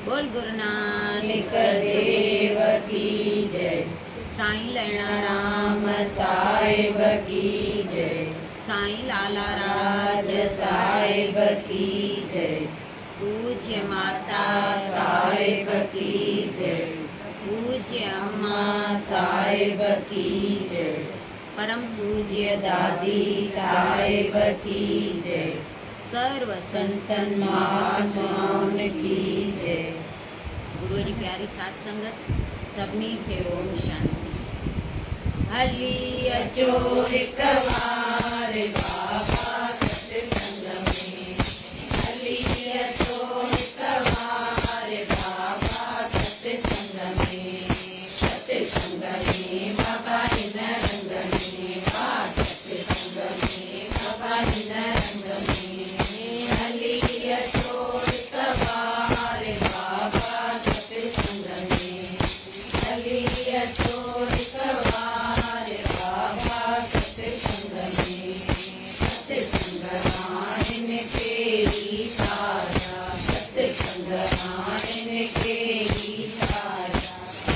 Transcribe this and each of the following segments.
بول گرو نانڪ ديو ڪي جئي. سائين ليڻا رام صاحب ڪي جئي. سائين لالا راج صاحب ڪي جئي. پوجيه ماتا صاحب ڪي جئي. پوجيه اما صاحب ڪي جئي. پرم پوجيه دادي صاحب ڪي جئي. سرو سنتن مهاتمائن ڪي جئي. گروء جي پياري ساڌ سنگت سڀني کي اوم شانتي. هلي اچو هڪ وار بابا ستسنگ ۾. هلي اچو هڪ وار بابا ستسنگ ۾. ستسنگ ۾ بابا هن رنگ ۾. واھ ستسنگ ۾. بابا هن رنگ ۾ هلي اچو هڪ وار بابا ستسنگ ۾ هلي اچو هڪ وار بابا ستسنگ ۾ ستسنگ آهن ڪيئي سارا ستسنگ آهن ڪيئي سارا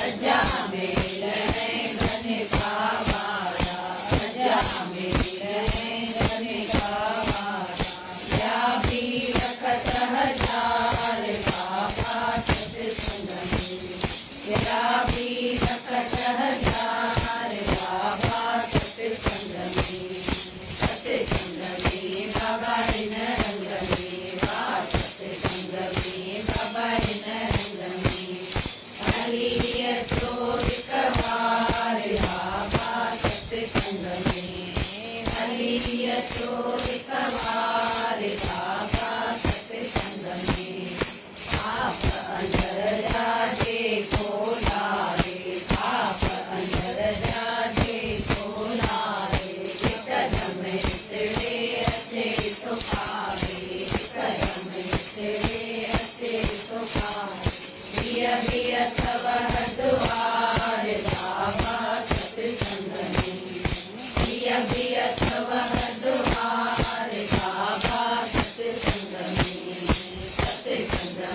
اجا ميل ۽ گنڪا وارا اجا ميل ۽ گنڪا وارا ٻيا به رکت هزار بابا ستسنگ ۾ ٻيا به رکت هزار بابا ستسنگ ۾. ستسنگ ۾ بابا هن رنگ ۾ واھ ستسنگ ۾ بابا هن رنگ ۾. هلي اچو هڪ وار بابا ستسنگ ۾. هلي اچو هڪ وار بابا ستسنگ ۾. پاپ اندر جا جيڪو لاهي پاپ اندر جا جيڪو لاهي هڪدم هتڙي اچي ٿو پاوي هڪدم هتڙي اچي ٿو پاوي. ڌيء به اٿو هردوار بابا ستسنگ ۾. ڌيء به اٿو هردوار بابا ستسنگ ۾. ستسنگ ۾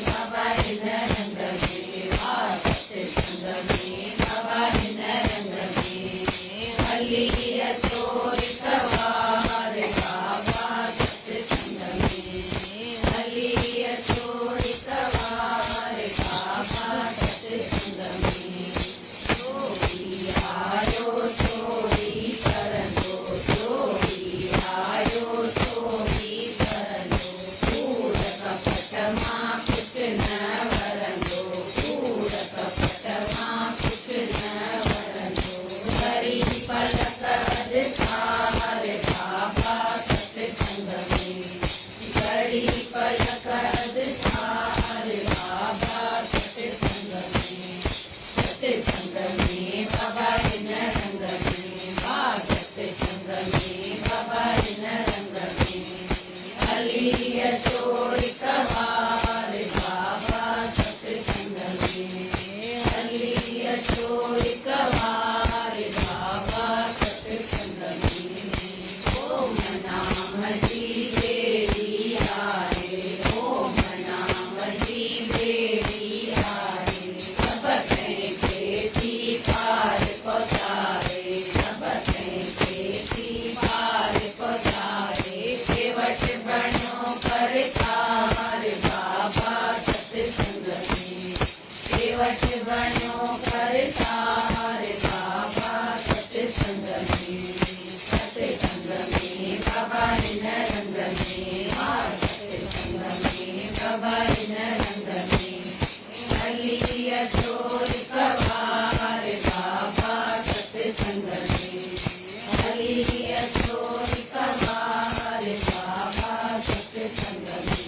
بابا هن رنگ ۾. واھ ستسنگ ۾ بابا هن رنگ ۾. هلي اچو هڪ وار بابا ستسنگ ۾. هلي اچو هڪ وار بابا ستسنگ ۾. جو ئي آيو سو ئي ترندو جو ئي آيو سو ئي ترندو ڪوڙ ڪپٽ مان ڪجهه نه ورندو ڪوڙ ڪپٽ مان ڪجهه نه ورندو وري پلڪ اڌ سار بابا ستسنگ ۾. گهڙي پلڪ اڌ سار بابا ستسنگ ۾. ستسنگ ۾ بابا هن رنگ ۾. واھ ستسنگ ۾ بابا هن رنگ ۾. هلي اچو هڪ وار بابا ستسنگ ۾. هلي اچو هڪ وار بابا ستسنگ ۾. اوم نام جي ٻيڙي آهي اوم نام جي ٻيڙي آهي سڀ ڪنهن کي ٿي پار پهچائي سڀ ڪنهن کي ٿي پار پهچائي ڪيوٽ بڻيو ڪرتار بابا ستسنگ ۾ ڪيوٽ بڻيو ڪرتار بابا ستسنگ ۾. ستسنگ ۾ بابا هن رنگ ۾. ها ستسنگ ۾ بابا هن رنگ ۾. هلي اچو هڪ وار بابا ستسنگ ۾. هلي اچو هڪ وار بابا ستسنگ ۾.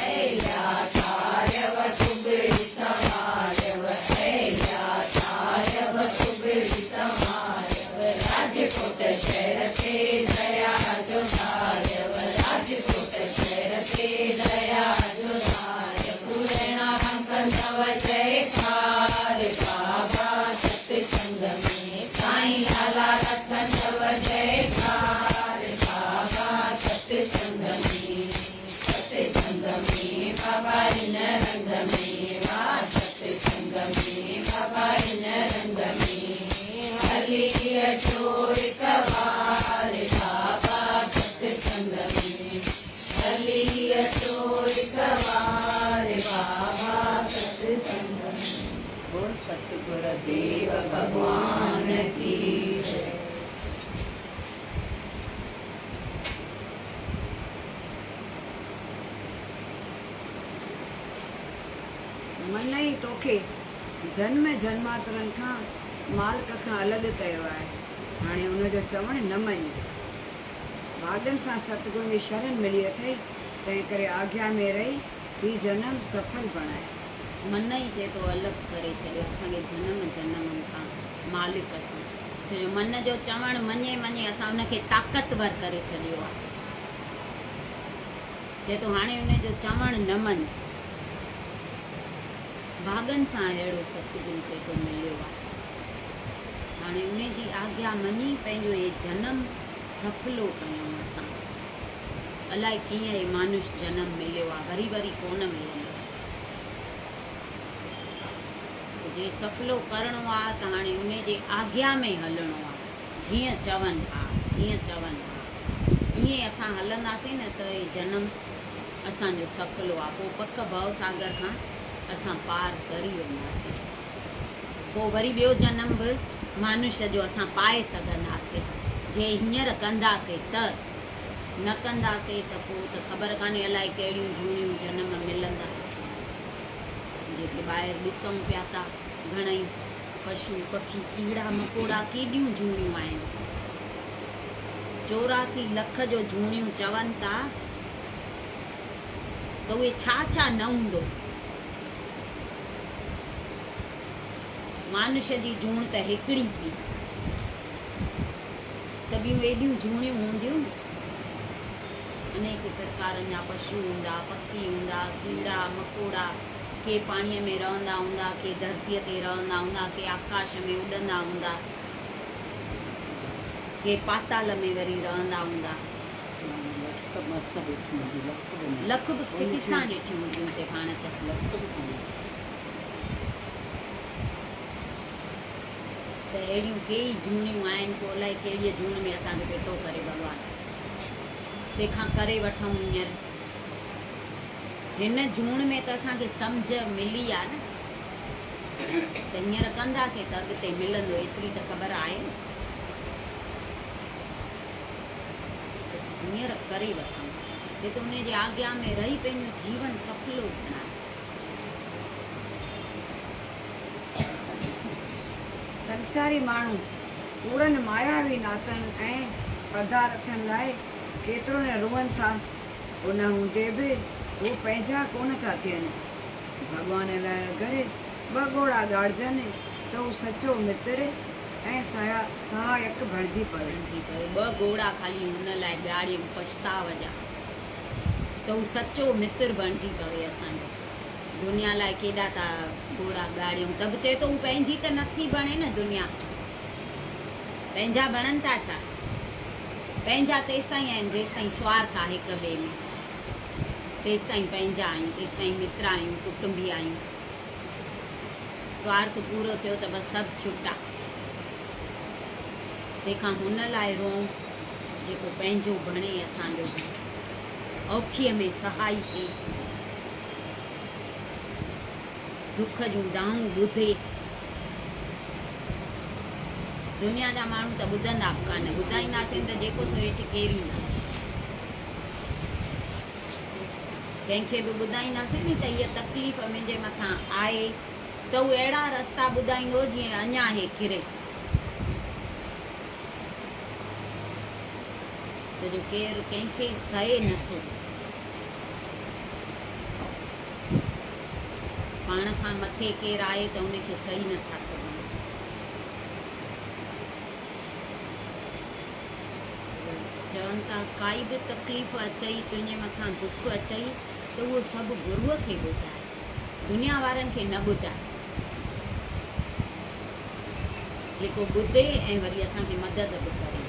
ايلا تاريو تبڙي سنواريو ايلا تاريو تبڙي سنواريو. راجڪوٽ شهر تي ديا جو ڌاريو راجڪوٽ شهر تي ديا جو ڌاريو پورڻا ڪندؤ جئڪار. بابا هن رنگ ۾، واهه ستسنگ ۾، بابا هن رنگ ۾، هلي اچو هڪ وار، بابا ستسنگ ۾، هلي اچو هڪ وار، بابا ستسنگ ۾. بول ستگر ديو ڀڳوان ڪي جئي. من ئي توکي جنم جنماترن کان مالڪ کان الڳ ڪيو آهي، هاڻي ان جو چوڻ نه مڃ. ڀاڳن سان ستگرن جي شرن ملي اٿئي، تنهنڪري آگيا ۾ رهي هي جنم سڦل بڻاء. من ئي چئي ٿو الڳ ڪري ڇڏيو اسان کي جنم جنمن کان مالڪ کان، ڇو جو من جو چوڻ مڃي مڃي اسان ان کي طاقتور ڪري ڇڏيو آهي. چئي ٿو هاڻي ان جو چوڻ نه مڃ. ڀاڳن سان اهڙو ستگرو چئي ٿو مليو آهي. هاڻي ان جي آگيا مڃي پنهنجو هي جنم سڦلو ڪيون اسان. الائي ڪيئن هي مانوش جنم مليو آهي وري وري ڪونه ملندو. جي سڦلو ڪرڻو آهي ته هاڻي ان جي آگيا ۾ هلڻو آهي. جيئن چون ها، جيئن چون ها. ائين اسان هلنداسين نه ته هي جنم اسان جو سڦلو آ. پوء پڪ ڀؤ ساگر کان اسان پار تري وينداسين. پوء وري ٻيو جنم به مانوش جو اسان پائي سگهنداسين. جي هينئر ڪنداسين ته. نه ڪنداسين ته پوء ته خبر ڪانهي الائي ڪهڙيون جوڻيون جنم ملندا. جيڪي ٻاهر ڏسون پيا ٿا گهڻئي. پشو، پکي، ڪيڙا مڪوڙا ڪيڏيون جهوڻيون آهن. 84 لک جو جهوڻيون چون ٿا ته اهي ڇا ڇا نه هوندو. مانش جي جهوڻ ته هڪڙي ٿي ته ٻيون ايڏيون جهوڻيون هونديون. انيڪ پرڪارن جا پشو هوندا، پکي هوندا، ڪيڙا مڪوڙا. ڪي پاڻيء ۾ رهندا هوندا، ڪي ڌرتيء تي رهندا هوندا، ڪي آڪاش ۾ اڏندا هوندا، ڪي پاتال ۾ وري رهندا هوندا. لک به ڪٿان ڏٺيون هونديون سي پاڻ ته. ته اهڙيون ڪيئي جوڻيون آهن، پوء الائي ڪهڙيء جوڻ ۾ اسان کي ڦٽو ڪري ڀڳوان. تنهن کان ڪري وٺون هينئر. هن جوڻ ۾ ته اسان کي سمجهه ملي آ نه ته هينئر ڪنداسين ته اڳتي ملندو ايتري ته خبر آهي نه ته هينئر ڪري وٺون جي ته ان جي آگيا ۾ رهي پنهنجو جيون سڦلو بڻايون. سنساري ماڻهو ڪوڙن ماياوي ناتن ۽ پدارٿن لاء ڪيترو نه روئن ٿا. ان هوندي به هو پنهنجا ڪونه ٿا ٿين. ڀڳوان لاء اگر ٻه ڳوڙها ڳاڙجن ته هو سچو متر ۽ سهايڪ بڻجي پوي. بڻجي پوي. ٻه ڳوڙها خالي هن لاء ڳاڙيم پڇتاء جا ته هو سچو متر بڻجي پوي اسان جو. دنيا لاء ڪيڏا ٿا ڳوڙها ڳاڙيون ته به چئي ٿو هو پنهنجي ته نٿي بڻي نه دنيا. پنهنجا بڻن ٿا ڇا؟ پنهنجا تيستائين آهن جيستائين سوارٿ آهي هڪ ٻئي ۾، تيستائين پنهنجا آهيون، تيستائين متر آهيون، ڪٽنبي آهيون. سوارٿ پورو ٿيو ته بس سڀ ڇٽا. تنهن کان هن لاء روئون جيڪو پنهنجو بڻي اسان جو به اوکيء ۾ سهائي ٿئي. دک جون دانهون ٻڌي. دنيا جا ماڻهو ته ٻڌندا به ڪانه، ٻڌائينداسين ته جيڪو سو هيٺ ڪيريندا. ڪنهن کي به ٻڌائينداسين ني ته هيء تڪليف منهنجي مٿان آئي ته هو اهڙا رستا ٻڌائيندو جيئن اڃا هي ڪري. ڇو جو ڪير ڪنهن کي سهي نٿو. پاڻ کان مٿي ڪير آهي ته ان کي سهي نه ٿا سگهون. چون ٿا ڪائي به تڪليف اچئي، تنهنجي مٿان دک اچئي ته اهو سڀ گروء کي ٻڌاء، دنيا وارن کي نه ٻڌاء. جيڪو ٻڌي ۽ وري اسان کي مدد به ڪري.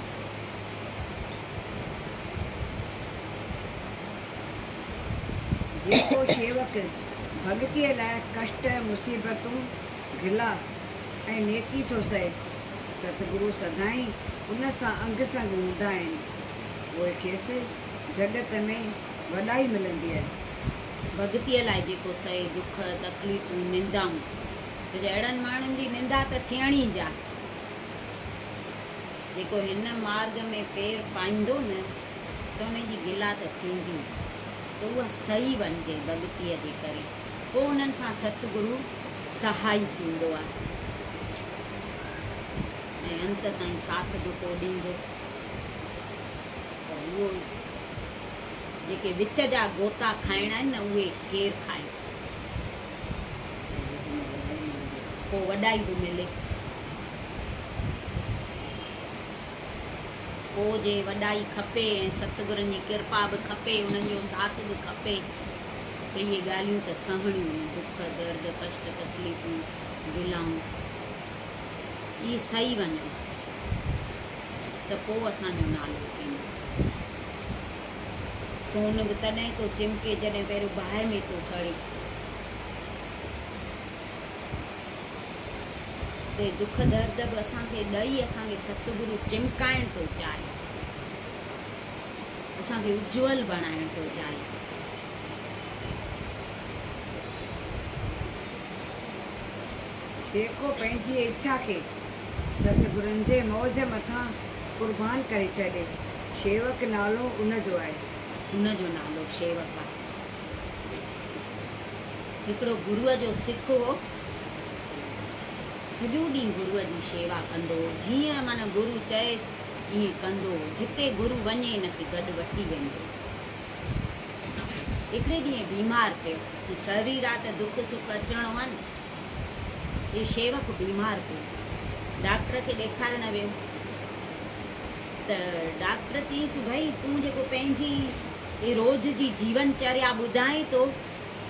جيڪو شيوا. شيوڪ ڀڳتيء لاء ڪشٽ، مصيبتون، گلا ۽ نيڪي ٿو سهي، ستگرو سدائين ان سان انگ سنگ هوندا آهن. پوء کيس جڳت ۾ وڏائي ملندي آهي. ڀڳتيء لاء جيڪو سهي دک، تڪليفون، نندائون، ڇو جو اهڙن ماڻهن جي نندا ته ٿيڻي جا. جيڪو هن مارڳ ۾ پير پائيندو نه ته ان جي گلا ته ٿيندي ئي، ته اها سهي وڃجي ڀڳتيء جي ڪري. پوء انهن سان ستگرو سهائي ٿيندو آهي ۽ انت تائين ساٿ به پوء ڏيندو. پر اهو جيڪي وچ جا غوطا کائڻا آهن نه اهي ڪير کائي؟ پوء وڏائي به ملي. پوء جي وڏائي کپي ۽ ستگرن جي ڪرپا به کپي، انهن جو ساٿ به کپي ته اهي ڳالهيون ته سهڻيون آهن، دک، درد، ڪشٽ، تڪليفون، گلائون، اهي سهي وڃن ته پوء اسان جو نالو ٿيندو. سون به تڏهن ٿو چمڪي جڏهن پهريون باهه ۾ ٿو سڙي. تي دک درد به اسان کي ڏئي اسان کي ستگرو چمڪائڻ ٿو چاهي. اسان کي اجول بڻائڻ ٿو چاهي. جيڪو پنهنجي اڇا کي ستگرن جي موج مٿان قربان ڪري ڇڏي، شيوڪ نالو ان جو آهي. ان جو نالو شيوڪ آهي. هڪڙو گروء جو سک هو. سڄو ڏينهن گروء جي شيوا ڪندو هو. جيئن معنيٰ گرو چئيس ائين ڪندو هو. جتي گرو وڃي هن کي گڏ وٺي ويندو هو. هڪڙي ڏينهن بيمار پيو. شرير آ ته دک سک اچڻو آ نه. هي شيوڪ بيمار پيو. ڊاڪٽر کي ڏيکارڻ ويو ته ڊاڪٽر چيس ڀئي تون جيڪو پنهنجي هي روز جي جيون چريا ٻڌائين ٿو،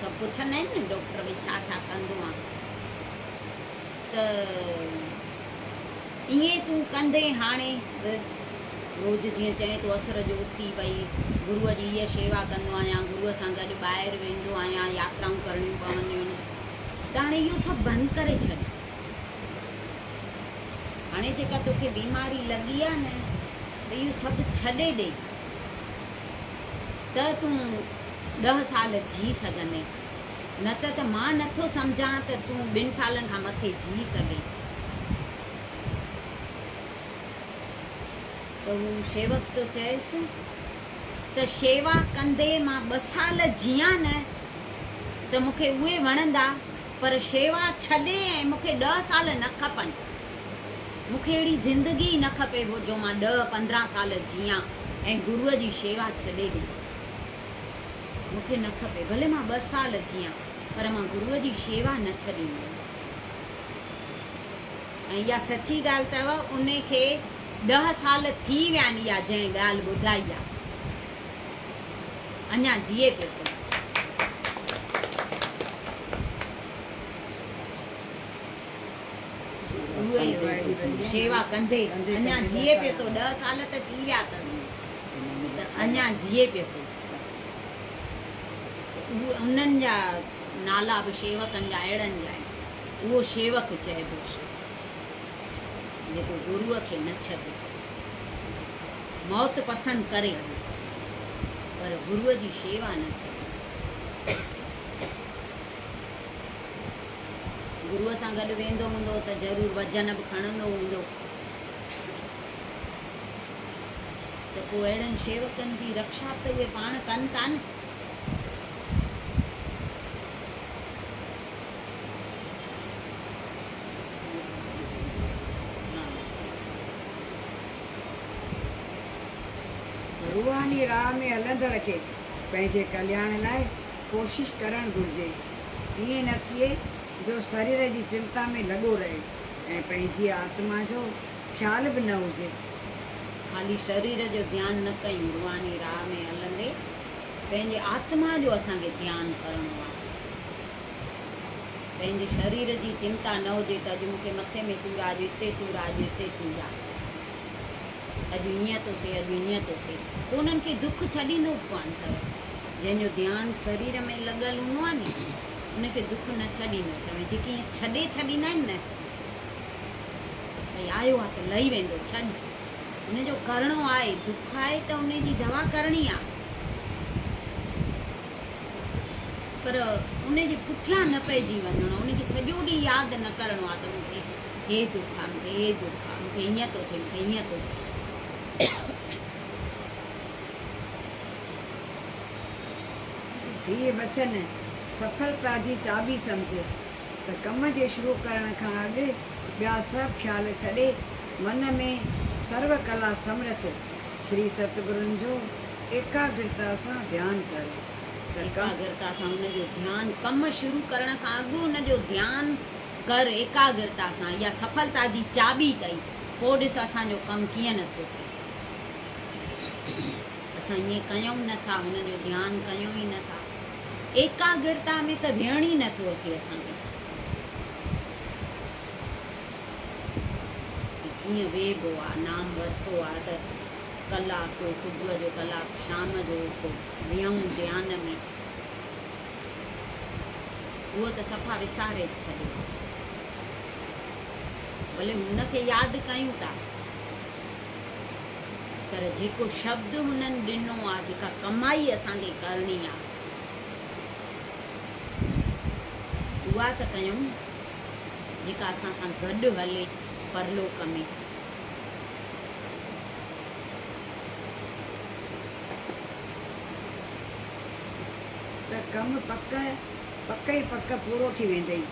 سڀ پڇندا آهن نه ڊاڪٽر ڀئي ڇا ڇا ڪندو آن ته ائين تون ڪندين هاڻي به روز جيئن چئين ٿو اسر جو اٿي ڀئي گروء جي هيء شيوا ڪندو آهيان، گروء سان گڏ ٻاهر ويندو آهيان، ياترائون ڪرڻيون پونديون آهن ته هاڻي اهو سڀ بند ڪري ڇڏ. هاڻي جيڪا توکي بيماري لڳي آهي نه ته اهو سڀ ڇڏي ڏي ته تون ڏهه سال جي سگهندين، نه ته ته مان نه ٿو سمجهان ته تون ٻن سالن کان مٿي جي سگهين. ته هو شيوڪ ٿو چئيس ته شيوا ڪندي مان ٻه سال جيان نه ته مون کي اهي وڻندا، پر شيوا ڇڏي ۽ مون کي ڏهه سال نه کپن. مون کي اهڙي زندگي ئي نه کپي جو مان ڏهه 15 سال جيان ۽ گروء جي شيوا ڇڏي ڏيان. مون کي نه کپي، ڀلي مان ٻه سال جيان، پر مان گروء جي شيوا نه ڇڏيندس. ۽ اها سچي ڳالهه اٿو، انهي کي ڏهه سال ٿي ويا آهن اها جنهن ڳالهه ٻڌائي آهي، اڃا جيئي پيو ٿو. شيوا ڪندي اڃا جيئي پيو ٿو، ڏهه سال ته ٿي ويا اٿس ته اڃا جيئي پيو ٿو. انهن جا نالا به شيوڪن جا اهڙن جا آهن. اهو شيوڪ چئبو جيڪو گروء کي نه ڇڏي، موت پسند ڪري پر گروء جي شيوا نه ڇڏي. گروء سان گڏ ويندو هوندو ته ضرور وزن به کڻندو هوندو ته پوء اهڙن شيوڪن جي رڪشا به ته اهي پاڻ ڪن ٿا نه. روحاني راهه ۾ هلندڙ کي پنهنجي ڪلياڻ لاء ڪوشش ڪرڻ گهرجي. ائين نه ٿئي جو سرير جي چنتا ۾ لڳو رهي ۽ پنهنجي آتما جو خيال به نه هجي. خالي سرير جو ڌيان نه ڪيون، روحاني راهه ۾ هلندي پنهنجي آتما جو اسان کي ڌيان ڪرڻو آهي. پنهنجي سرير جي چنتا نه هجي ته اڄ مون کي مٿي ۾ سور آهي، اڄ هتي سور آهي، اڄ هتي سور آهي، اڄ هيئن ٿو ٿئي، اڄ هيئن ٿو ٿئي، پوء انهن کي دک ڇڏيندو به ڪانه اٿو. جنهن جو ڌيان سرير ۾ لڳل هوندو آهي ني، ان کي دک نه ڇڏيندو اٿو. جيڪي ائين ڇڏي ڇڏيندا آهن نه، ڀئي آيو آهي ته لهي ويندو، ڇڏ. ان جو ڪرڻو آهي، دک آهي ته ان جي دوا ڪرڻي آهي، پر ان جي پٺيان نه پئجي وڃڻو، ان کي سڄو ڏينهن ياد نه ڪرڻو آهي ته مون کي هي دک آهي، مون کي هي دک آهي، مون کي هيئن ٿو ٿئي، مون کي هيئن ٿو ٿئي. هيء وچن سڦلتا جي چاٻي سمجهه ته ڪم جي شروع ڪرڻ کان اڳ ٻيا سڀ خيال ڇڏي من ۾ سرو ڪلا سمرٿ شري ستگرن جو ايڪاگرتا سان ڌيان ڪر ته ڪم. ايڪاگرتا سان ان جو ڌيان ڪم شروع ڪرڻ کان اڳ ان جو ڌيان ڪر ايڪاگرتا سان اها سڦلتا جي چاٻي اٿئي پوء ڏس اسان جو ڪم ڪيئن نه ٿو ٿئي. اسان ائين ڪيون نه ٿا، هن جو ڌيان ڪيون ئي نه ٿا. ايڪاگرتا ۾ ته ويهڻ ئي نه ٿو اچي اسان کي. ڪيئن ويهبو آ، نام ورتو آ ته ڪلاڪ صبح جو ڪلاڪ شام جو پوء ويهون ڌيان ۾. اهو ته صفا وساري ڇڏيو آ. ڀلي هن کي ياد ڪيون ٿا. پر جيڪو شبد هنن ڏنو آ، جيڪا ڪمائي اسان کي ڪرڻي آ، اها ته ڪيون، جيڪا اسان سان گڏ هلي پرلوڪ ۾. ته ڪم پڪ پڪ ئي پڪ پورو ٿي ويندئي،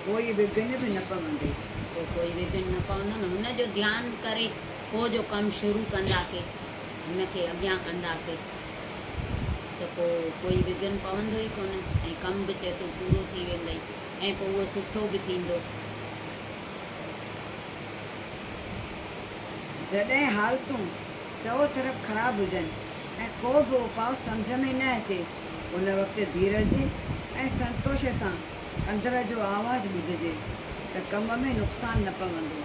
ڪوئي وگهن به نه پوندئي. پوء ڪوئي وگهن نه پوندو نه. هن جو ڌيان ڪري پوء جو ڪم شروع ڪنداسين، هن کي اڳيان ڪنداسين ته پوء ڪوئي وگهن پوندو ئي ڪونه ۽ ڪم به چئي ٿو پورو ٿي ويندئي ۽ پوء اهو سٺو به ٿيندو. جڏهن حالتون چئوطرف خراب هجن ۽ ڪو به اپاء سمجهه ۾ نه اچي، ان وقت ڌيرج ۽ سنتوش سان اندر جو آواز ٻڌجي ته ڪم ۾ نقصان نه پوندو.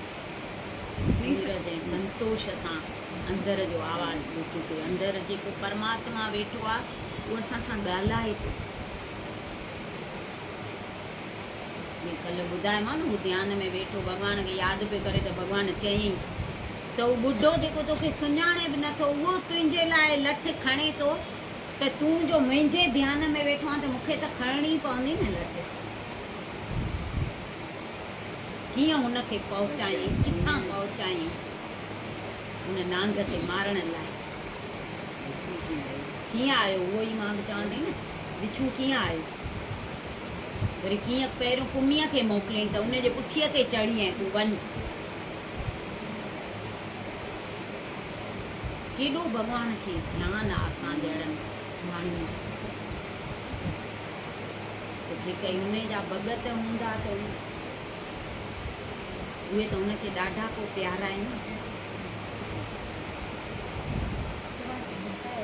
ڌيرج ۽ سنتوش سان اندر جو آواز ٻڌجي. اندر جيڪو پرماتما ويٺو آهي، اهو اسان سان ڳالهائي ٿو. جيئن ڪلهه ٻڌايومانو نه، هو ڌيان ۾ ويٺو ڀڳوان کي ياد پيو ڪري ته ڀڳوان چيائينس ته هو ٻڍو جيڪو توکي سڃاڻي به نٿو، اهو تنهنجي لاء لٺ کڻي ٿو ته تون جو منهنجي ڌيان ۾ ويٺو آهين ته مون کي ته کڻڻي پوندي نه لٺ. ڪيئن هن کي پهچايائين، ڪٿان پهچايائين ان نانگ کي مارڻ لاء؟ ڪيئن آيو اهو ئي مان به چوان ٿي نه، وڇون ڪيئن آيو؟ وري ڪيئن پهريون ڪميء کي موڪليائين ته ان جي پٺيء تي چڙهي ۽ تون وڃ. ڪيڏو ڀڳوان کي ڌيان آ اسان جهڙن ماڻهن جو ته جيڪي انهي جا ڀڳت هوندا ته اهي ته هن کي ڏاڍا پوء پيارا آهن.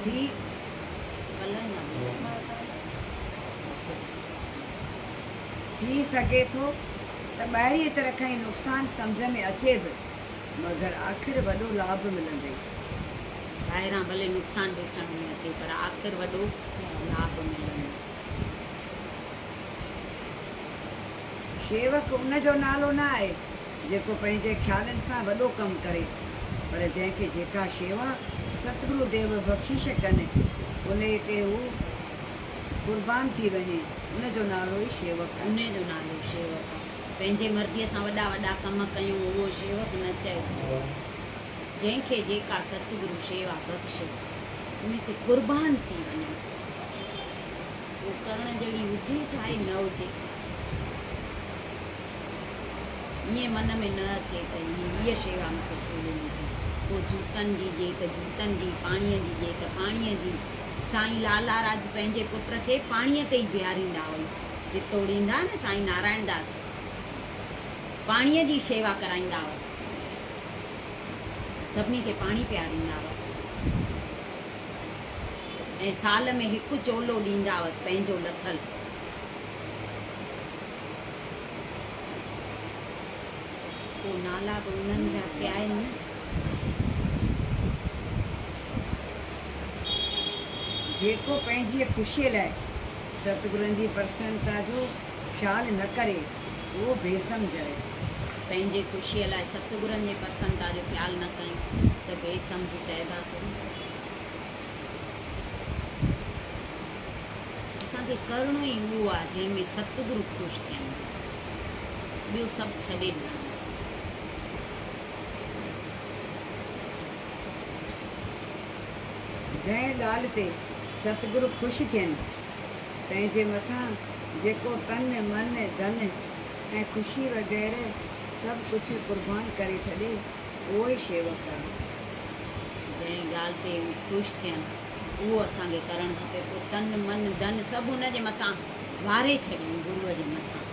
ٿي. ٿي سگهي ٿو ته ٻاهرينء طرح کان ئي نقصان سمجهه ۾ اچي به، مگر آخر وڏو لاڀ ملندئي. ٻاهران ڀلي نقصان ڏسڻ ۾ اچي پر آخر وڏو لاڀ ملندو. شيوڪ ان جو نالو نه آهي، جيڪو پنهنجي خيالن سان وڏو ڪم ڪري، پر جنهن کي جيڪا شيوا ستگرو ديو بخشش ڪن، انهيء تي هو قربان ٿي وڃي، ان جو نالو ئي شيوڪ آهي. انهيء جو نالو شيوڪ آهي. پنهنجي مرضيء سان وڏا وڏا ڪم ڪيون، اهو شيوڪ نه چئبو. جنهن کي جيڪا ستگرو شيوا بخشي، انهيء تي قربان ٿي وڃڻ. اهو ڪرڻ جهڙي هجي چاهي نه هجي. ائين من ۾ نه اچي ته هيء شيوا مون کي ڇو ڏني اٿئي. پوء جوتن جي ڏي ته جوتن جي، پاڻيء جي ڏي ته پاڻيء جي. سائين لالا راج پنهنجي پٽ کي پاڻيء تي ئي بيهاريندا هئي. چتوڙيندا نه سائين نارائڻ داس پاڻيء جي شيوا ڪرائيندا هئس. سڀني کي پاڻي پياريندا هئا. ۽ سال ۾ هڪ چولو ڏيندا هئس پنهنجو لٿل. پوء نالا به انهن جا ٿيا آهن نه. جيڪو پنهنجيء خوشيء لاء ستگرن جي پرسنتا جو خيال نه ڪري، اهو بي سمجهه آهي. پنهنجي خوشيء لاء ستگرن جي پرسنتا جو خيال نه ڪيون ته بي سمجهه چئباسين. اسان کي ڪرڻو ئي اهو آهي جنهن ۾ ستگرو خوش ٿين بس، ٻيو سڀ ڇڏي ڏيڻو آهي. جنهن ڳالهه تي ستگرو خوش ٿين، تنهن جي مٿان جيڪو تن، من، ڌن ۽ خوشي وغيره سڀ ڪجهه قربان ڪري ڇڏي، اهو ئي شيوڪ آهي. جنهن ڳالهه تي هو خوش ٿين، اهو اسان کي ڪرڻ کپي. پوء تن، من، ڌن سڀ ان جي مٿان واري ڇڏيون، گروء جي مٿان.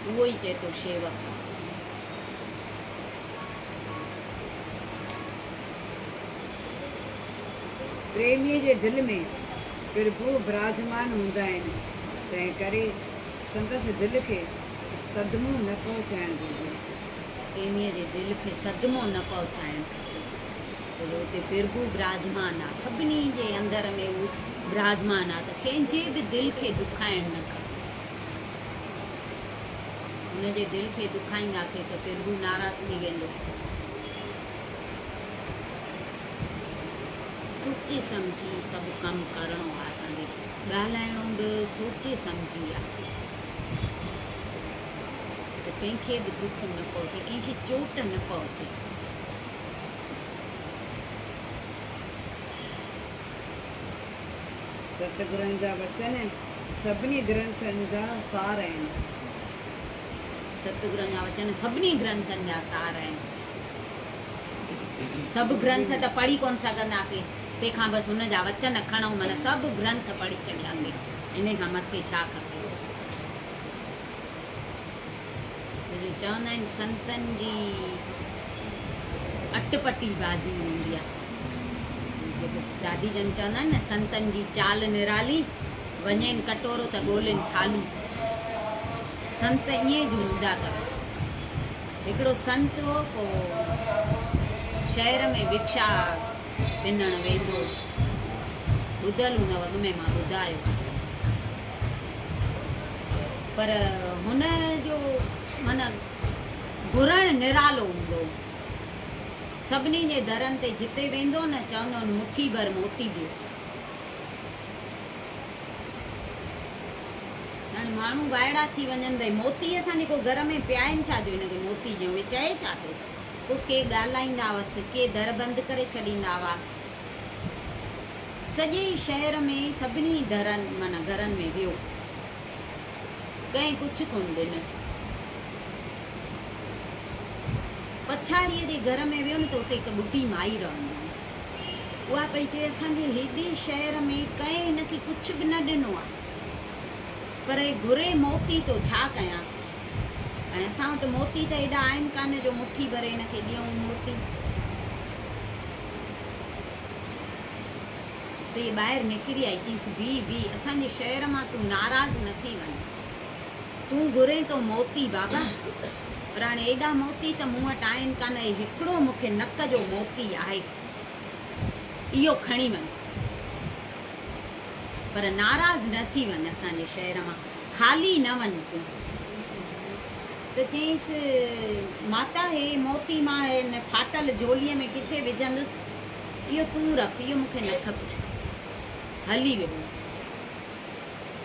اهو ئي چئي ٿو شيوڪ آهي. پريميء جي دل ۾ پرڀو براجمان هوندا آهن، تنهنڪري سندس دل کي صدمو نه پهچائڻ گهرجي. پريميء جي دل کي صدمو نه پهچائڻ کپي، ڇو جو اتي پرڀو براجمان آهي، سڀني جي اندر ۾ هو براجمان آهي ته ڪنهن جي به دل کي دکائڻ نه کپي. هن جي دل کي دکائينداسين ته پرڀو ناراض ٿي ويندو. سوچي سمجهي سڀ ڪم ڪرڻو آ اسان کي ڳالهائڻو به سوچي سمجهي آ ته ڪنهن کي به دک نه پهچي ڪنهن کي چوٽ نه پهچي. ستگرن جا وچن سڀني گرنٿن جا سار آهن. ستگرن جا وچن سڀني گرنٿن جا سار آهن. سڀ گرنٿ ته پڙهي ڪونه سگهنداسين، تنهن کان بس هن جا وچن کڻون معنيٰ سڀ گرنٿ پڙهي ڇڏياسين، انهي کان مٿي ڇا کپي. ڇو جو چوندا آهن سنتن جي اٽپٽي بازي هوندي آهي. جيڪو دادي جن چوندا آهن نه سنتن جي چال نرالي، وڃين ڪٽورو ته ڳولين ٿالهي. سنت ائين جو هوندا اٿو. هڪڙو سنت هو، پوء شهر ۾ بکشا پنڻ ويندو هو. ٻڌل هوندو اڳ ۾ مان ٻڌايو. پر هن جو معنيٰ گهرڻ نرالو هوندو هو. سڀني جي درن تي جتي ويندو نه چوندو هن مٺي ڀر موتي ڏيو. هاڻي ماڻهو وائڙا ٿي وڃن ڀئي موتي اسان جيڪو گهر ۾ پيا آهن ڇا جو هن کي موتي ڏيون هي چئي ڇا ٿو. پوء ڪي ڳالهائيندا هئس ڪي در بند ڪري ڇڏيندا هئا. سڄي شهر ۾ سڀني درن معنيٰ گهرن ۾ ويو. ڪنهن ڪجهه ڪونه ڏنس. پڇاڙيء جي گهر ۾ ويو نه ته اتي هڪ ٻڍي مائي رهندي هئي. اها پئي چئي اسان جي هيڏي شهر ۾ ڪنهن هن کي ڪجهه به نه ڏنو آهي. پر هي گهري موتي ٿو ڇا ڪيانس. هاڻي اسان وٽ موتي ته ايڏا آهن ڪانه جو مٺي ڀري هن کي ڏيون موتي. ته هيء ٻاهر نڪري آئي، چيس، بيهه، بيهه، اسان جي شهر مان تون ناراض نه ٿي وڃ. تون گهرين ٿو موتي بابا، پر هاڻي ايڏا موتي ته مون وٽ آهن ڪانه، هي هڪڙو مون کي نڪ جو موتي آهي، اهو کڻي وڃ. پر ناراض نه ٿي وڃ، اسان جي شهر مان خالي نه وڃ تون. ته چيائينس، ماتا، هي موتي مان هن ڦاٽل جهوليء ۾ ڪٿي وجهندس؟ اهو تون رک، اهو مون کي نه کپي. هلي ويو.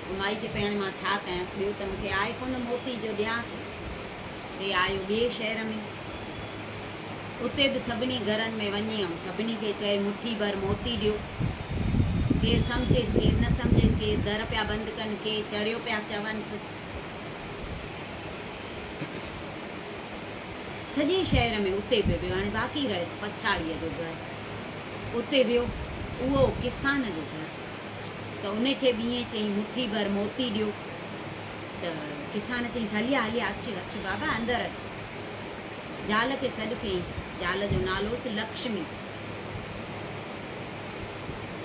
پوء مائي چئي پئي، هاڻي مان ڇا ڪيانس، ٻيو ته مون کي آهي ڪونه موتي جو ڏيانس. هي آيو ٻئي شهر ۾. اتي به سڀني گهرن ۾ وڃي ۽ سڀني کي چئي، مٺي ڀر موتي ڏيو. ڪير سمجهيس، ڪير نه سمجهيس، ڪي در پيا بند ڪن، ڪي چريو پيا چونس. سڄي شهر ۾ اتي به ويو. هاڻي باقي رهيس پڇاڙيء جو گهر. اتي ويو، اهو هو ڪسان جو گهر. ته ان کي به ائين چيائين، مٺي ڀر موتي ڏيو. ته ڪسان چيائينس، هليا هليا، اچ اچ بابا، اندر اچ. زال کي سڏ ڪيائينس. زال جو نالو هوس لڪشمي.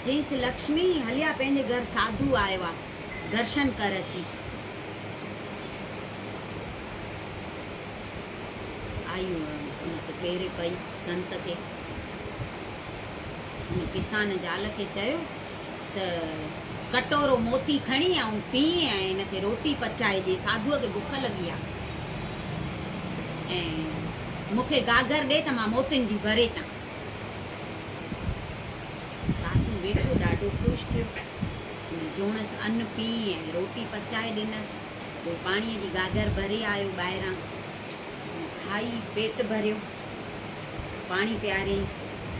چيائينس، لڪشمي، هليا پنهنجي گهر ساڌو آيو آ، درشن ڪر اچي. آئي ان کي پيري پئي سنت کي. هن ڪسان زال کي چيو ته ڪٽورو موتي کڻي ۽ پيء ۽ هن کي روٽي پچائي ڏي، ساڌوء کي بک لڳي آ ۽ مون کي گاگهر ڏي ته مان موتين جي ڀري اچان. ساڌو ويٺو ڏاڍو خوش ٿيو. هن جوڻس ان پيء ۽ روٽي پچائي ڏنس. پوء پاڻيء جي گاگهر ڀري آيو ٻاهران. هن کائي پيٽ ڀريو. پاڻي پياريائينس.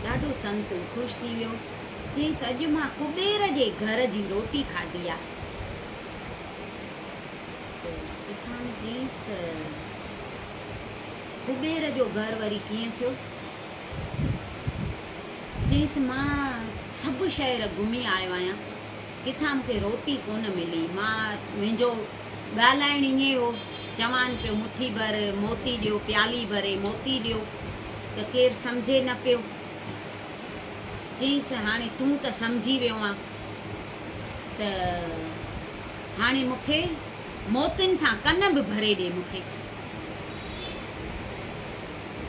ڏاڍو سنت خوش ٿي ويو. چيائينس، اڄ مان ڪٻير جي گهر جي روٽي کاڌي آ. ته ڪسان چيائينس ته ڪٻير جو گهر وري ڪيئن ٿيو؟ چيائينس، مان سڀ شهر گهمي آيو آهيان، ڪٿان مون کي روٽي ڪونه ملي. مان منهنجو ڳالهائڻ ائين هو، چوان پيو مٺي ڀر موتي ڏيو، پيالي ڀري موتي ڏيو ته ڪير سمجهي نه پيو. چيس، هاڻي تون ته سمجهي ويو آن ته هاڻي مون کي موتين سان ڪن به ڀري ڏي مون کي.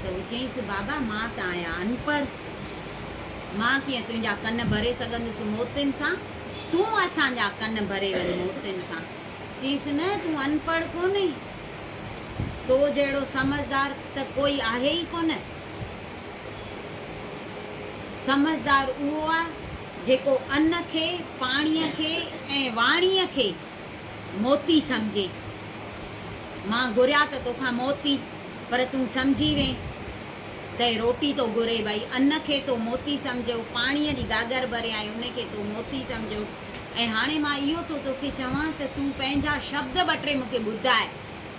ته هو چيس، بابا مان ته آهيان انپڙهه، مان ڪيئن تنهنجا ڪن ڀري سگهندس موتين سان، تون اسان جا ڪن ڀري وڃ موتين سان. چيس، نه تون انپڙهه ڪونهين، تو جهڙو سمجهدار ته ڪوئي آهي ئي ڪونه. سمجهدار اهو آ جيڪو ان کي، پاڻيء کي ۽ واڻيء کي موتي سمجهي. مان گهريا ته توکان موتي، پر تون سمجهي وئين ته هي روٽي ٿو گهري. ڀائي ان کي تو موتي سمجهيو، پاڻيء جي گاگهر ڀري آئين ان کي تو موتي سمجهيو ۽ هاڻي مان اهو ٿو توکي چوان ته تون پنهنجا شبد ٻه ٽي مون کي ٻڌاء.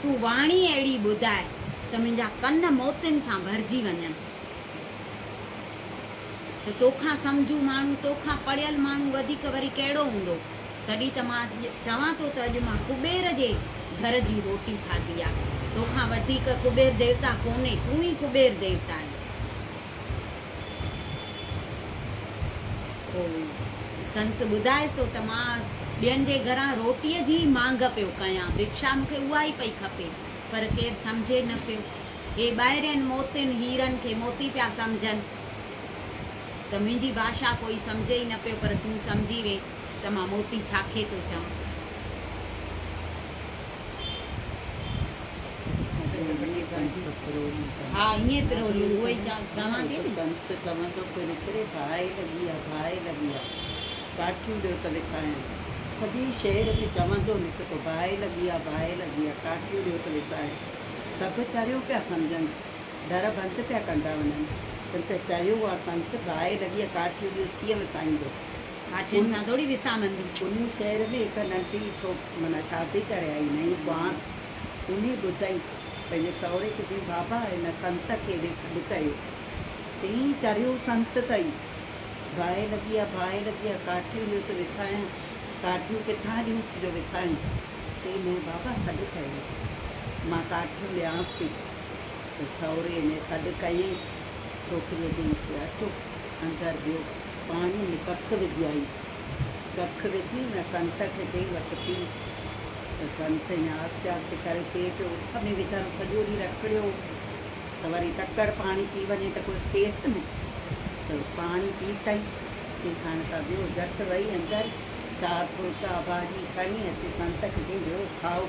تون واڻي اهڙي ٻڌاء ته منهنجا ڪن موتين سان ڀرجي وڃن. ته توکان سمجهو ماڻهو، توکان پڙهيل ماڻهو وڌيڪ وري ڪهڙو هوندو؟ تڏهن ته مان چوان ٿو ته اڄ مان ڪٻير جي گهر جي روٽي کاڌي آ. توکان وڌيڪ ڪٻير ديوتا ڪونهي، تون ئي ڪٻير ديوتا آهين. پوء سنت ٻڌائيس ٿو ته مان ٻين جي گهران روٽيء جي ئي مانگ پيو ڪيان، ڀڪشا مون کي اها ئي پئي کپي، پر ڪير سمجهي نه پيو. هي ٻاهرين موتين هيرن کي موتي پيا سمجهن ته منهنجي ڀاشا ڪوئي سمجهي ئي نه پيو، پر تون سمجهي وئين ته مان موتي ڇا کي ٿو چوان. ها ائين پروليون اهو ئي چوان ٿي نه. سنت چوندو پيو نڪري باهه لڳي آ باهه لڳي آ ڪاٺيون ڏيو ته وسايان. سڄي شهر ۾ چوندو نڪتو باهه لڳي آ باهه لڳي آ ڪاٺيون ڏيو ته وسايان. سڀ چريو پيا سمجهنس در بند پيا ڪندا وڃن. چون پيا چريو آ سنت باهه لڳي آ ڪاٺيون ڏيوس ڪيئن وسائيندو. ڪاٺين سان ٿوري وسامندي. انهي شهر ۾ هڪ ننڍي ڇوڪ معنيٰ شادي ڪري آئي نئين ڪنوار. انهي ٻڌائين پنهنجي سهري کي چيائين بابا هن سنت کي به سڏ ڪيو. چيائين چريو سنت اٿئي. باهه لڳي آ باهه لڳي آ ڪاٺيون ڏيو ته وسايان. ڪاٺيون ڪٿان ڏيونس جو وسايون. چيائين نه بابا سڏ ڪيوس مان ڪاٺيون ڏيانس ٿي. ته سهري هن سڏ ڪيائينس. ڇوڪريء چيائينس اچو اندر ويو. پاڻيء ۾ ڪک وجهي آئي. ڪک وجهي ان سنت کي چيائين وٺ پي. ته سنت ائين آهستي آهستي ڪري پيئي پيو. اس ۾ ويچارو سڄو ڏينهن رکڙيو هو ته وري تڪڙ پاڻي پي وڃي ته ڪجهه ٿئيس نه. ته پاڻي پيتائين. چيس هاڻي ته ويو. جهٽ وئي اندر چار ڦلڪا ڀاڄي کڻي اچي سنت کي چيائين ويو کائو.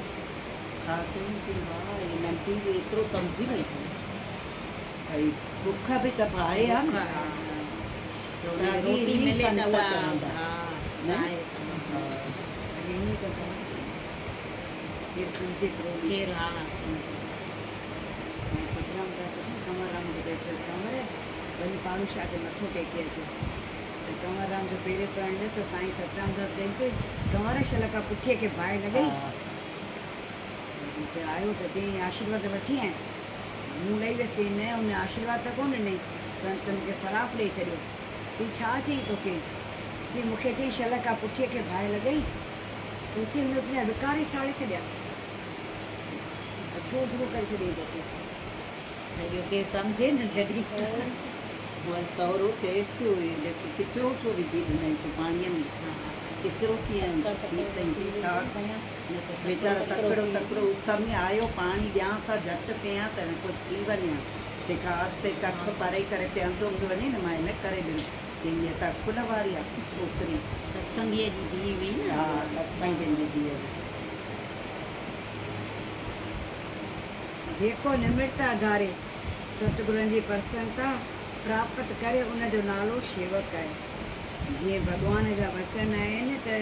کاڌائين چيائين واهه هيء ننڍي به ايترو سمجهي وئي. ڀئي بک به ته باهه آ نه. روٽي ملي ته اها نه ڪير سمجهي پرولي. ڪير ها سمجهي. سائين سترام داس اٿي ڪنور رام کي چيس ته ڪنور وڃي پاڙو شاهه تي مٿو ٽيڪي اچ. ته ڪنور رام جو پيري پوڻ ويو ته سائين سترام داس چيس ڪنور شل ڪا پٺيء کي باهه لڳئي. ته آيو ته چيائين آشيرواد وٺي آئين. مون لهي ويس، چيائين، نه، ان آشيرواد ته ڪونه ڏنئي، سنت مون کي سراپ ڏيئي ڇڏيو. چيائين، ڇا چيائين توکي؟ چيائين، مون کي چيائين، شل ڪا پٺيء کي باهه لڳئي. تو چيائين، هن تنهنجا وڪار ئي ساڙي ڇڏيا. اڇو اجرو ڪري ڇڏيائين توکي. ته اهو ڪير سمجهي نه جڏهن. وري سهرو چيس پيو، هن کي ڪچرو ڇو وجهي ڏنئي تون پاڻيء ۾؟ ڪچرو ڪيئن پيتئين؟ چيائين، ڇا ڪيان؟ ويچارو تڪڙو تڪڙو اس ۾ آيو، پاڻي ڏيانس ها، جهٽ پيان ته ڪجهه ٿي وڃي ها. تنهن کان آهستي ڪک پري ڪري پيئندو پيو وڃي نه، مان ان ڪري ڏنس. چيائين هيء ته عقل واري آ ڇوڪري. ستسنگيء جي ڌيء هئي نه. ها ستسنگين جي ڌيء هئي. جيڪو نمرتا ڌاري ستگرن جي پرسنتا پراپت ڪري ان جو نالو شيوڪ آهي. جيئن ڀڳوان جا وچن آهن ته.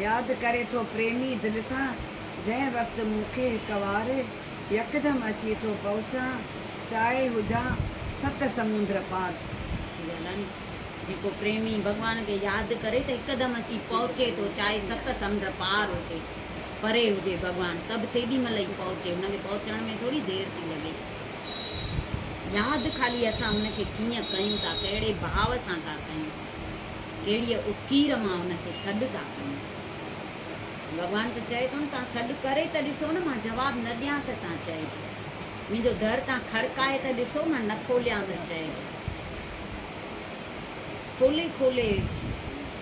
ياد ڪري ٿو پريمي دل سان جنهن وقت مون کي هڪ وار يڪدم اچي ٿو پهچان چاهي هجان ست سمونڊ پار. سچي ڳالهه آ ني جيڪو پريمي ڀڳوان کي ياد ڪري ته هڪدم اچي پهچي ٿو چاهي ست سمنڊ پار هجي پري هجي ڀڳوان ته به تيڏي مهل ئي پهچي هن کي پهچڻ ۾ ٿوري دير ٿي لڳي ياد خالي اسان هن کي ڪيئن ڪيون ٿا ڪهڙي ڀاو سان ٿا ڪيون. ڪهڙيء اڪير مان ان کي سڏ ٿا ڪيون؟ ڀڳوان ته چئي ٿو نه توهان سڏ ڪري ته ڏسو نه مان جواب نه ڏيان ته توهان چئجو. منهنجو در توهان کڙڪائي ته ڏسو مان نه کوليان ته چئجو. کولي کولي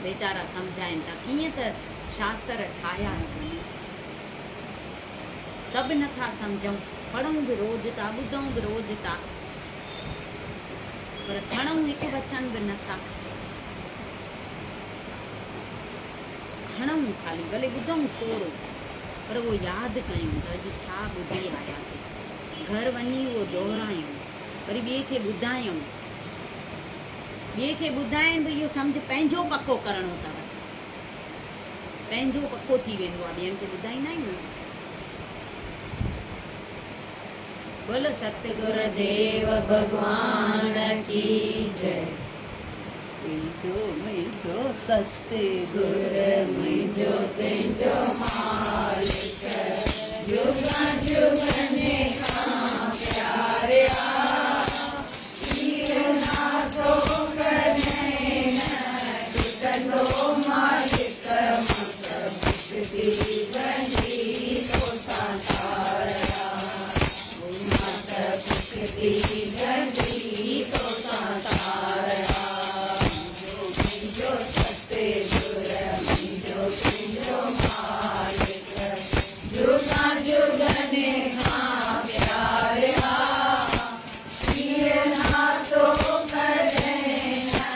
ويچارا سمجهائين ٿا ڪيئن ته شاستر ٺاهيا اٿن ته به نه ٿا سمجهون. پڙهون به روز ٿا ٻڌون به روز ٿا. پر کڻون هڪ وچن به نه ٿا. کڻون خالي ڀلي ٻڌون ٿورو پر اهو ياد ڪيون ته اڄ ڇا ٻڌي آياسين. گهر وڃي اهو دهرايون. وري ٻئي کي ٻڌايون. ٻئي کي ٻڌائڻ به اهو سمجهه پنهنجو پڪو ڪرڻو اٿو. پنهنجو پڪو ٿي ويندو آهي ٻين کي ٻڌائيندا آهيون نه. بول ستگر ديو ڀڳوان ڪي جئ. تنهنجو منهنجو ستگر منهنجو تنهنجو مالڪ جگن جگن کان پياريا پير ناتو ڪڏهن نه ٽٽندو مالڪ مت ڀڳتي ڳنڍي توسان تاريا مت ڀڳتي ڳنڍي توسان تاريا منهنجو منهنجو ستگر منهنجو تنهنجو مالڪ جگان جگن کان پياريا پير ناتو ڪڏهن نه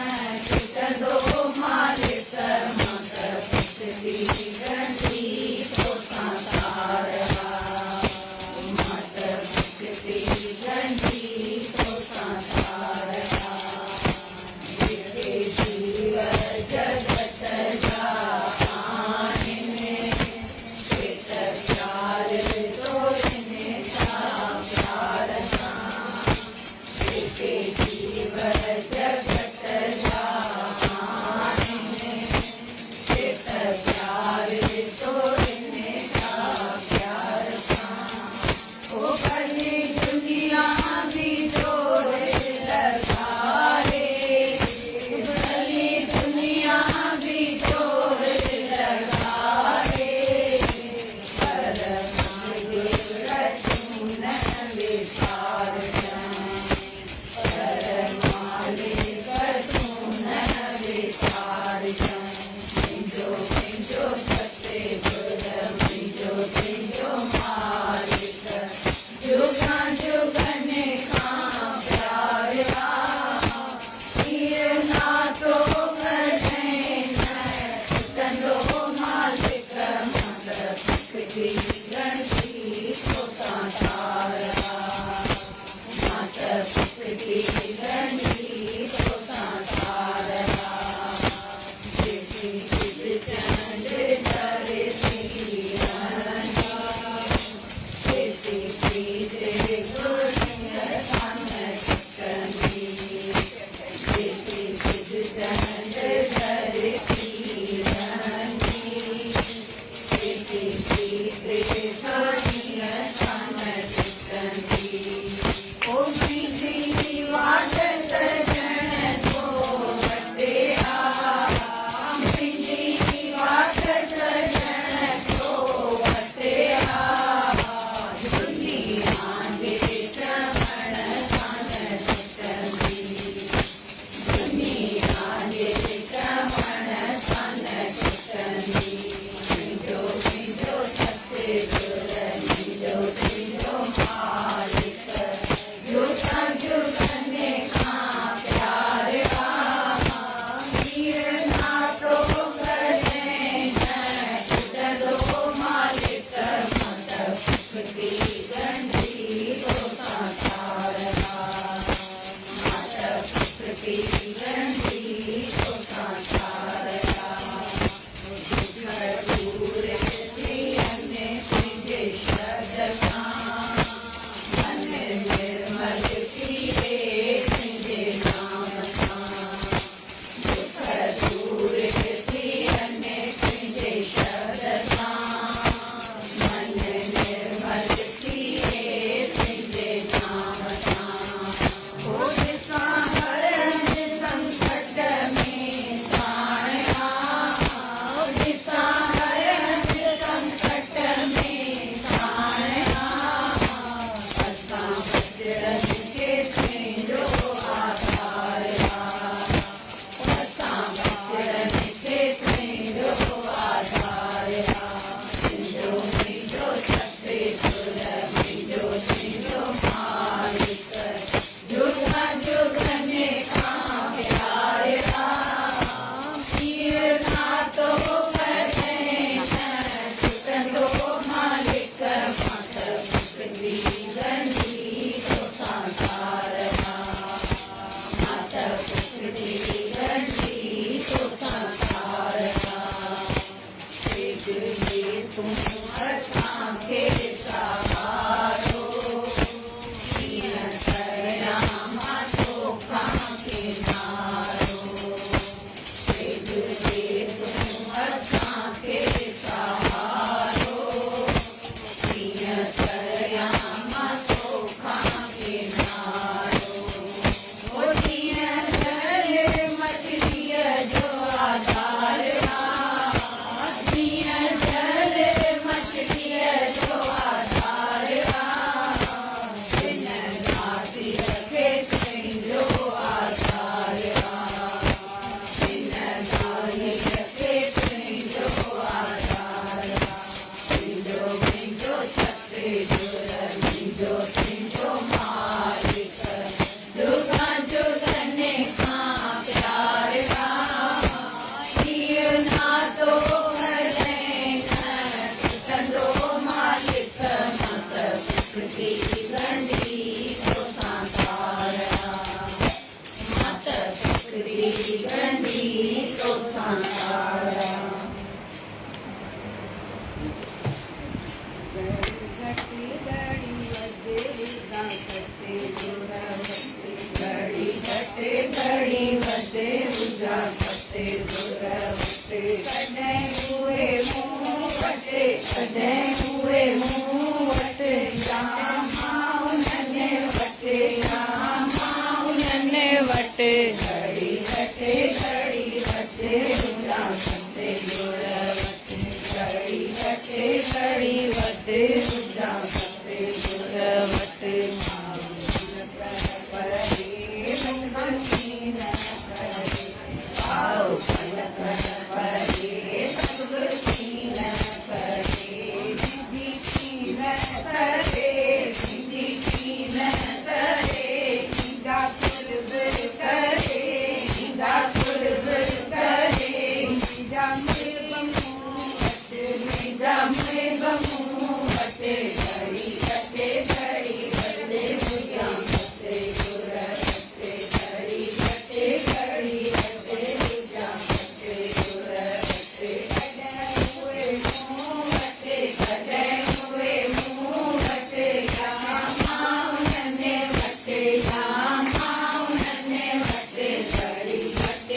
ٽٽندو مالڪ مت ڀڳتي ڳنڍي توسان تاريا مت ڀڳتي ڳنڍي توسان تاريا جيڪي جيو جڳت جا آهن سي ته پيار تورين ٿا پيار سان جيڪي جيو جڳت جا آهن سي ته پيار تورين ٿا پيار سان او ڀلي دنيا به زور لڳائي ڀلي دنيا به زور لڳائي پر مالڪ تون نه وسارجانء پر مالڪ تون نه وسارجانء منهنجو منهنجو ستگر منهنجو تنهنجو مالڪ جگان جگن کان پياريا پير ناتو ڪڏهن نه ٽٽندو مالڪ مان ته پکجي ڳڻتي توسان تاريا مان ته پکجي ڳڻتي توسان تاريا جيسين سج چنڊ ڌرتي رهندا تيسين پريت گرن سان نه ٽٽندي جيسين سج چنڊ ڌرتي رهندي تيسين پريت سائينء سان نه ٽٽندي او منهنجي واٽ سڄڻ ٿو وٽي آ منهنجي واٽ سڄڻ ٿو وٽي آ دنيا جي چوڻ سان نه ٽٽندي دنيا جي چوڻ سان نه ٽٽندي منهنجو منهنجو ستگر منهنجو تنهنجو مالڪ.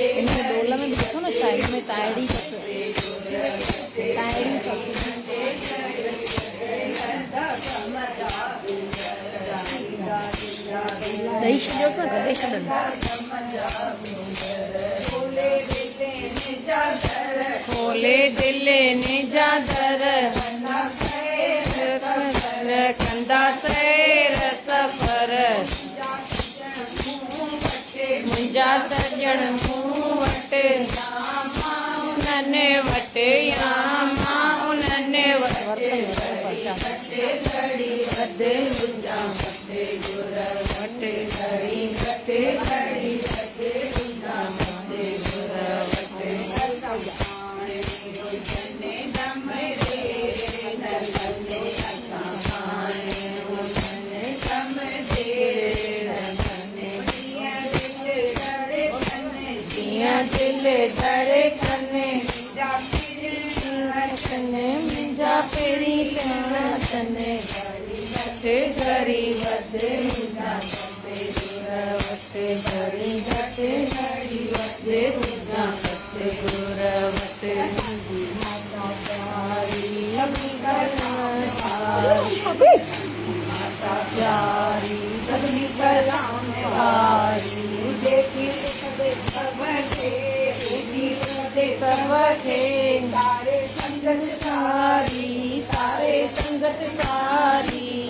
هن ڊول ۾ به ڏسو نه سائيڊ ۾ تائڙي اٿس تائڙي اٿس. ڏئي ڇڏيوس نه گڏي ڇڏن. کولي دلين جا در ڪندا سير سفر منهنجا سڄڻ مون وٽ انهن وٽ يا مان انهن وٽ. جيئن دل ڌڙڪن منهنجا پرين پڻ گهٽ گهڙي وڌ گهڙي گهٽ گهڙي وڌ گر وٽ ماتا پياري سنگت ساري ساري سنگت ساري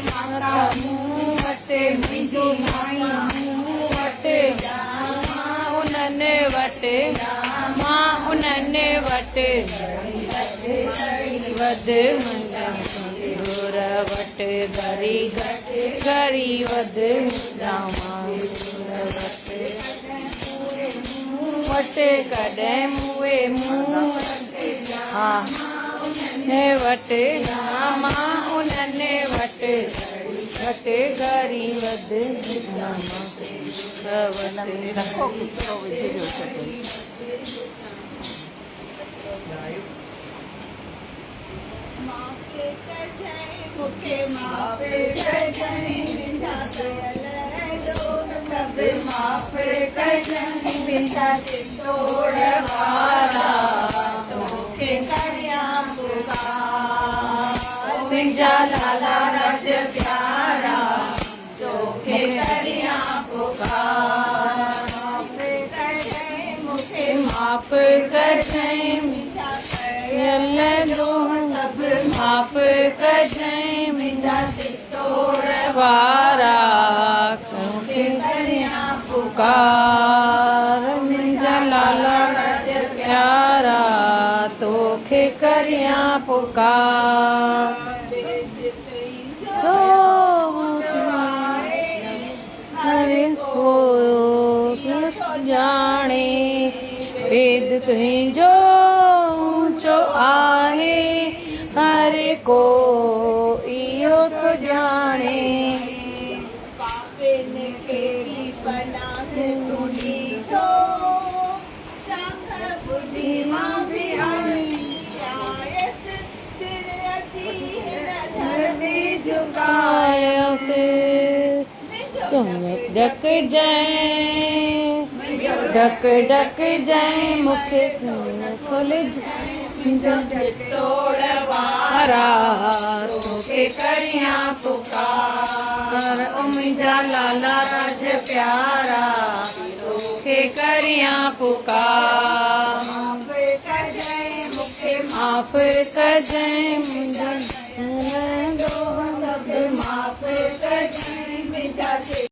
ماتا مون وٽ منهنجي مائي مون وٽ مان انهن وٽ مان انهن وٽ. وڌ منهنجا گر وٽ گهري گهٽ گهري وڌ منهنجا گر وٽ مون وٽ ڪڏهن موئي مون وٽ ها وٽ مان انهن وٽ گهٽ گهري وڌ منهنجا گر وٽ. رکو ڪچرو وجهجو ڇڏي. منهنجا لالا راج پيارا توکي ڪريان پڪار معاف ڪجانءِ منهنجا ڪيل ڏوهه سڀ معاف ڪجانءِ منهنجا چتوڙ وارا توکي ڪريان پڪار منهنجا لالا راج پيارا توکي ڪريان پڪار هر ڪو ڄاڻي ڀيد تنهنجو اوچو آهي هر ڪو اهو ٿو ڄاڻي. آيس ڍڪجانءِ ڍڪ ڍڪجانءِ مون کي نه کولجانءِ وارا توکي ڪريان پڪار او منهنجا لالا راج پيارا توکي ڪريان پڪار معاف ڪجانءِ منهنجا ڏوهه سڀ معاف ڪجانءِ منهنجا.